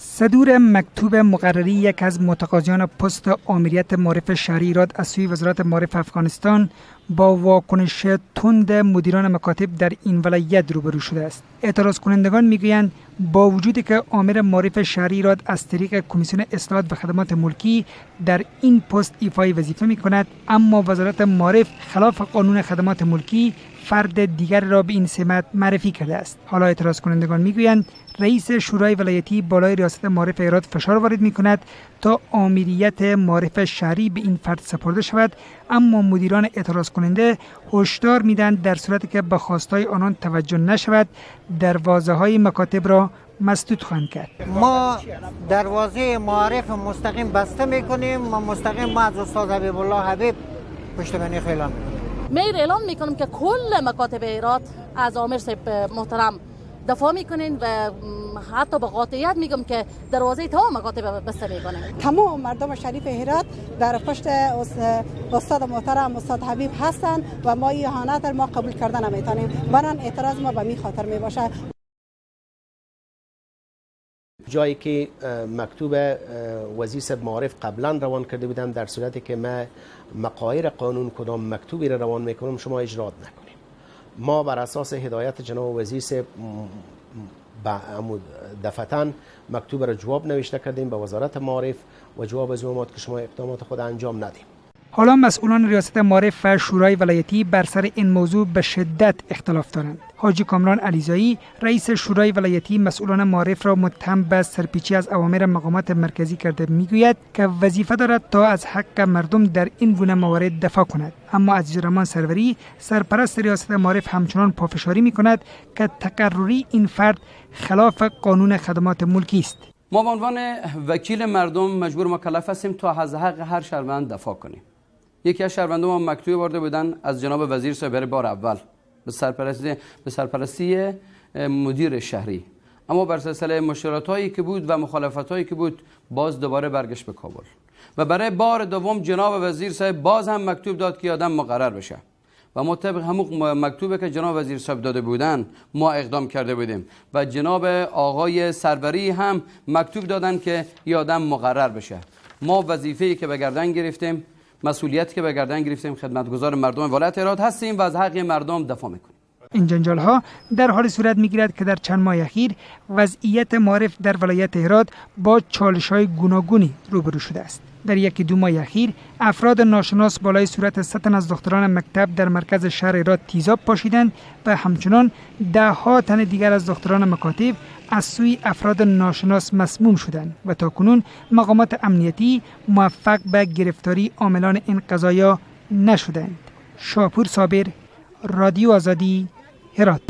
صدور مکتوب مقرری یک از متقاضیان پست آمریت معارف شهری هرات از سوی وزارت معارف افغانستان با واکنش تند مدیران مکاتب در این ولایت روبرو شده است. اعتراض کنندگان میگویند با وجودی که آمر معارف شهری هرات از طریق کمیسیون اصلاحات و خدمات ملکی در این پست ایفای وظیفه می کند، اما وزارت معارف خلاف قانون خدمات ملکی فرد دیگر را به این سمت معرفی کرده است. حالا اعتراض کنندگان میگویند رئیس شورای ولایتی بالای ریاست معارف هرات فشار وارد می کند تا آمریت معارف شهری به این فرد سپرده شود، اما مدیران اعتراض کننده هشدار میدند در صورتی که به خواستای آنان توجه نشود دروازه های مکاتب را مسدود خواهند کرد. ما دروازه معارف مستقیم بسته میکنیم و مستقیم ما از استاد حبیب الله حبیب پشتیبانی اعلام می اعلام میکنم که کل مکاتب هرات از آمر صاحب محترم دفاع میکنین و حتی با قاطعیت میگم که دروازه تمام مکاتب بسته میکنیم. تمام مردم شریف هرات در پشت استاد محترم استاد حبیب هستند و ما این اهانت ما قبول کردن نمیتونیم. بران اعتراض ما به می خاطر میباشه. جایی که مکتوب وزیر صاحب معارف قبلا روان کرده بودم، در صورتی که ما مقایر قانون کدام مکتوبی را روان میکنم شما اجرات نکنیم. ما بر اساس هدایت جناب وزیر صاحب دفعتاً مکتوب را جواب نوشته کردیم به وزارت معارف و جواب از اومد که شما اقدامات خود انجام ندیم. حالا مسئولان ریاست معارف و شورای ولایتی بر سر این موضوع به شدت اختلاف دارند. حاجی کامران علیزایی رئیس شورای ولایتی مسئولان معارف را متهم به سرپیچی از اوامر مقامات مرکزی کرده میگوید که وظیفه دارد تا از حق مردم در این گونه موارد دفاع کند. اما عزیزالرحمن سروری سرپرست ریاست معارف همچنان پافشاری میکند که تقرری این فرد خلاف قانون خدمات ملکی است. ما به عنوان وکیل مردم مجبور مکلف هستیم تا از حق هر شهروند دفاع کنیم. یکی از شهروندان ما مکتوب برده بودن از جناب وزیر صاحب برای بار اول به سرپرستی مدیر شهری، اما بر سلسله مشکلاتایی که بود و مخالفتایی که بود باز دوباره برگشت به کابل و برای بار دوم جناب وزیر صاحب باز هم مکتوب داد که آدم مقرر بشه و ما طبق همون مکتوبی که جناب وزیر صاحب داده بودن ما اقدام کرده بودیم و جناب آقای سروری هم مکتوب دادن که آدم مقرر بشه. ما وظیفه‌ای که به گردن گرفتیم، مسئولیتی که به گردن گرفتیم، خدمتگزار مردم ولایت هرات هستیم و از حق مردم دفاع میکنیم. این جنجال ها در حال صورت میگیرد که در چند ماه اخیر وضعیت معارف در ولایت هرات با چالش های گوناگونی روبرو شده است. در یکی دو ماه اخیر افراد ناشناس بالای صورت 3 تن از دختران مکتب در مرکز شهر هرات تیزاب پاشیدند و همچنان ده ها تن دیگر از دختران مکاتب از سوی افراد ناشناس مسموم شدند و تاکنون مقامات امنیتی موفق به گرفتاری عاملان این قضایا نشدند. شاپور صابر، رادیو آزادی، هرات.